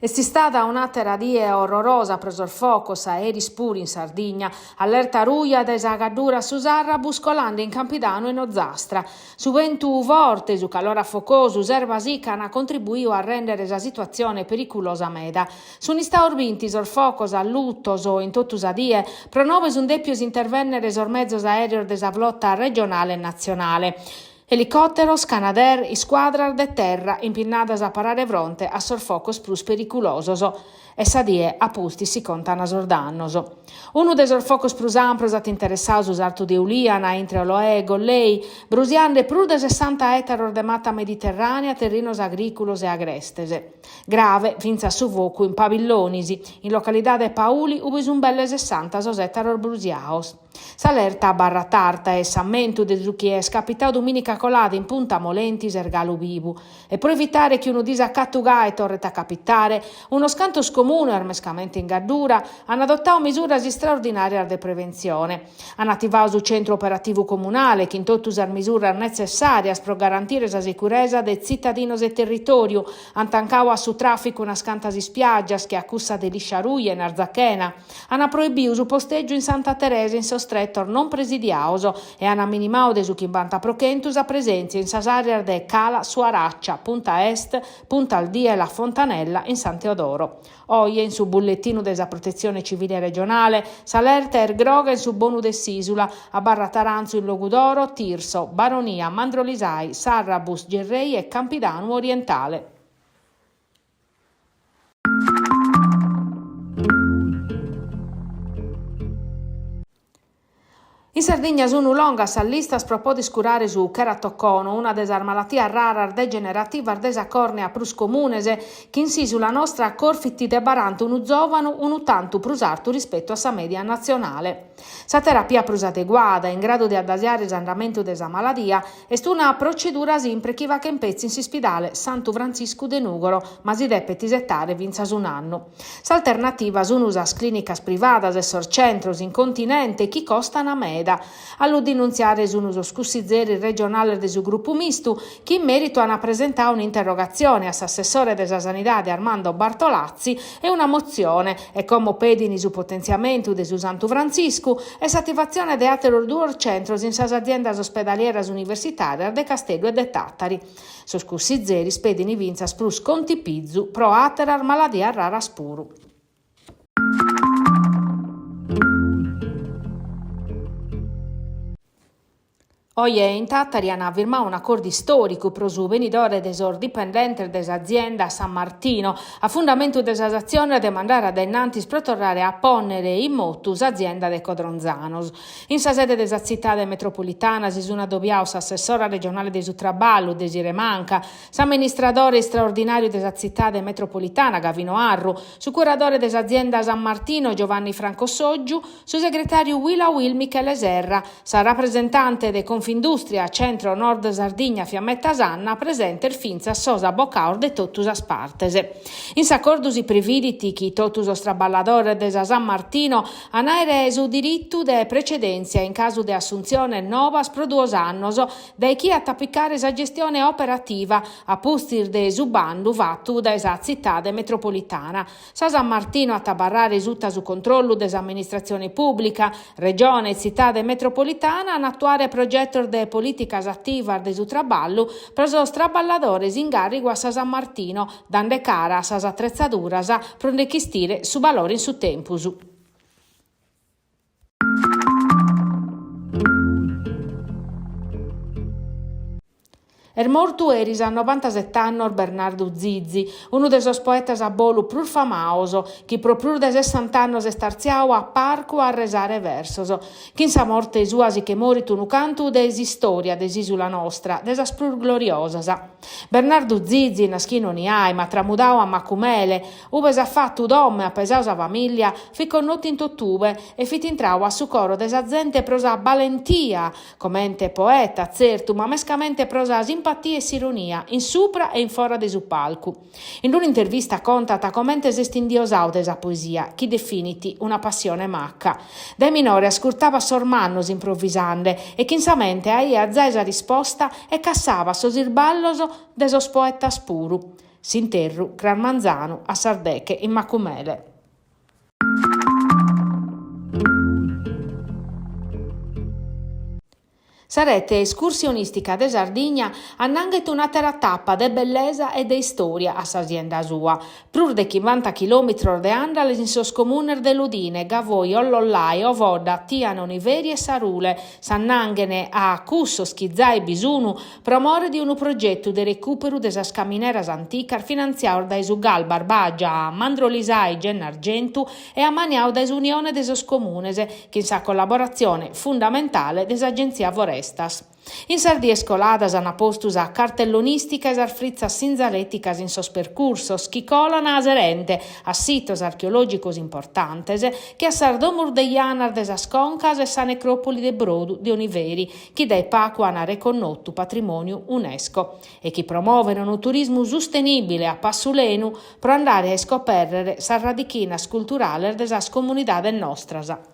Est istada un'àtera die orrorosa pro sos focos a eris puru in Sardigna, allerta ruja dae sa Gaddura a su Sarrabus colande in Campidanu e in Ozastra. Su bentu forte, su calore afocosu, s'erba sica ant contribuiu a rèndere sa situatzione periculosa meda. Sunt istados binti sos focos allutos in totu sa die, pro nobe sunt dèpios intervènnere sos mezos aèreos de sa flota regionale e natzionale. Elicòteros, Canadair, iscuadras de terra impinnadas a parare fronte a sos focos prus periculosos. E sa die a pustis si contan sos dannos. Unu de sos focos prus ampros at interessadu su sartu de Ulìana, intre Oloè e Gollei, brusiande prus de sessanta ètaros de mata mediterrànea, terrinos agrìculos e agrestes. Grave fintzas su focu in Pabillonis, in localidade Pauli, ube sunt belle sessanta sos ètaros brusiados. S'alerta abarrat arta e s'ammentu de su chi est capitadu dumìnica colada in Punta Molentis est galu bibu. E pro evitare chi unu disacatu gai torret a capitare, unos cantos comunes, mescamente in Gaddura, ant adotadu misuras istraordinàrias de preventzione. Ant ativadu su Centru Operativu Comunale chin totu sas misuras netzessàrias pro garantire sa sicuresa de tzitadinos e territòriu, ant tancadu a su tràficu unas cantas ispiàgias che a cussa de Liscia Ruja in Arzachena, An proibiu su postègiu in Santa Teresa in sos tretos non presidiados e an minimadu de su 50% sa presèntzia in sas àreas de Cala Suaraccia, Punta Est, Punta Aldia e La Fontanella in San Teodoro. Oje, in su bulletinu de sa Protetzione Civile regionale, s'alerta est groga in su bonu de s'ìsula, abarrat arantzu in Logudoro, Tirso, Baronia, Mandrolisai, Sarrabus, Gerrei e Campidanu orientale. In Sardigna sunu longas sas listas pro poder curare su cheratocono, una de sas malatias raras degenerativas de sa còrnea prus comunes, chi in s'ìsula nostra corfit de baranta unu zòvanu unu tantu prus artu rispetu a sa mèdia natzionale. Sa terapia prus adeguada, in gradu de addasiare s'andamentu de sa maladia, Est una procedura simpre chi faghen petzi in s'ispidale Santu Frantziscu de Nùgoro, ma si depet isetare fintzas un'annu. S'alternativa sun sas clìnicas privadas e sos centros in continente chi costan meda. A lu dinuntziare sun sos cussizeris regionales de su grupu mistu chi in mèritu an presentadu un'interrogatzione a s'assessore de sa Sanidade Armando Bartolazzi e una motzione e como pedin su potentziamentu de su Santu Frantziscu e s'ativatzione de àteros duos centros in sas aziendas ospedalieras universitàrias de Casteddu e de Tàtari. Sos cussizeris pedin fintzas prus contipizu pro àteras maladias raras puru. Oje in Tàtari ant firmadu un'acordu istòricu pro su benidore de sos dipendentes de s'azienda San Martino, a fundamentu de sas atziones de mandare a dae in antis pro torrare a pònnere in motu s'azienda de Codronzanos. In sa sede de sa tzitade metropolitana si sunt adobiados s'assessora regionale de su Traballu, Desirée Manca, s'amministradore istraordinàriu de sa tzitade metropolitana, Gavino Arru, su curadore de s'azienda San Martino, Giovanni Franco Soggiu, su segretàriu Uila Uil Michele Serra, Sa rapresentante de Confindustria Centro Nord Sardigna Fiammetta Sanna presentes fintzas sos abocados de totu sas partes. In s'acordu si previdit chi totu sos traballadores de sa San Martino an àere su diritu de precedèntzia in casu de assuntziones novas pro duos annos dae chie at a picare sa gestione operativa a pustis de su bandu fatu dae sa tzitade metropolitana. Sa San Martino at a abarrare suta su controllu de s'amministratzione pùblica, Regione e Tzitade Metropolitana an a atuare progetos de polìticas ativas de su traballu pro sos traballadores in gàrrigu a sa San Martino, dande cara a sas atretzaduras pro nde chistire su balore in su tempus. Est mortu eris a novantaset'annos Bernardu Zizi, unu de sos poetas a bolu prus famados, chi pro prus de sessant'annos est artziadu a parcu a resare versos. Chin sa morte sua si che morit unu cantu de s'istòria de s'ìsula nostra, de sas prus gloriosas. Bernardu Zizi, naschidu in Oniai, ma tramudadu a Macumele, ube s'at fatu domo e at pesadu sa famìllia, fit connotu in totube e fit intradu a su coro de sa zente pro sa balentia, Comente poeta, tzertu, ma mescamente pro sa simpatia e s'ironia, in supra e in fora de su palcu. In un'intervista contat comente s'est indiosadu de sa poesia, chi definit una passione maca. Dae minore ascurtabat sos mannos improvisande e chin sa mente aiat zai sa risposta e cassabat sos isballos de sos poetas puru. S'interru cras manzanu a sas deche in Macumele. Sa rete escursionìstica de Sardigna annanghet un'àtera tapa de bellesa e de istòria a sa sienda sua, prus de chimbanta chilòmetros de àndales in sos comunes de Lodine, Gavoi, Ollollai, Ovodda, Tiana, Oniveri e Sarule, s'annanghen a cussos chi zai bi sun pro more de unu progetu de recùperu de sas camineras anticas finantziados dae su Gal Barbàgia Mandrolisai Gennargentu e ammaniadu dae s'Unione de sos Comunes chin sa collaboratzione fundamentale de s'Agentzia Forestas. In sas dies coladas an postu sa cartellonìstica e sas fritzas sinzalèticas in sos percursos chi colan a serente a sitos archeològicos importantes che a sas Domus de Janas de sas Concas e sa necròpoli de Brodu de Oniveri chi dae pagu an reconnotu patrimòniu Unesco e chi promoven unu turismu sustenìbile a passu lenu pro andare a iscopèrrere sas radichinas culturales de sas comunidades nostras.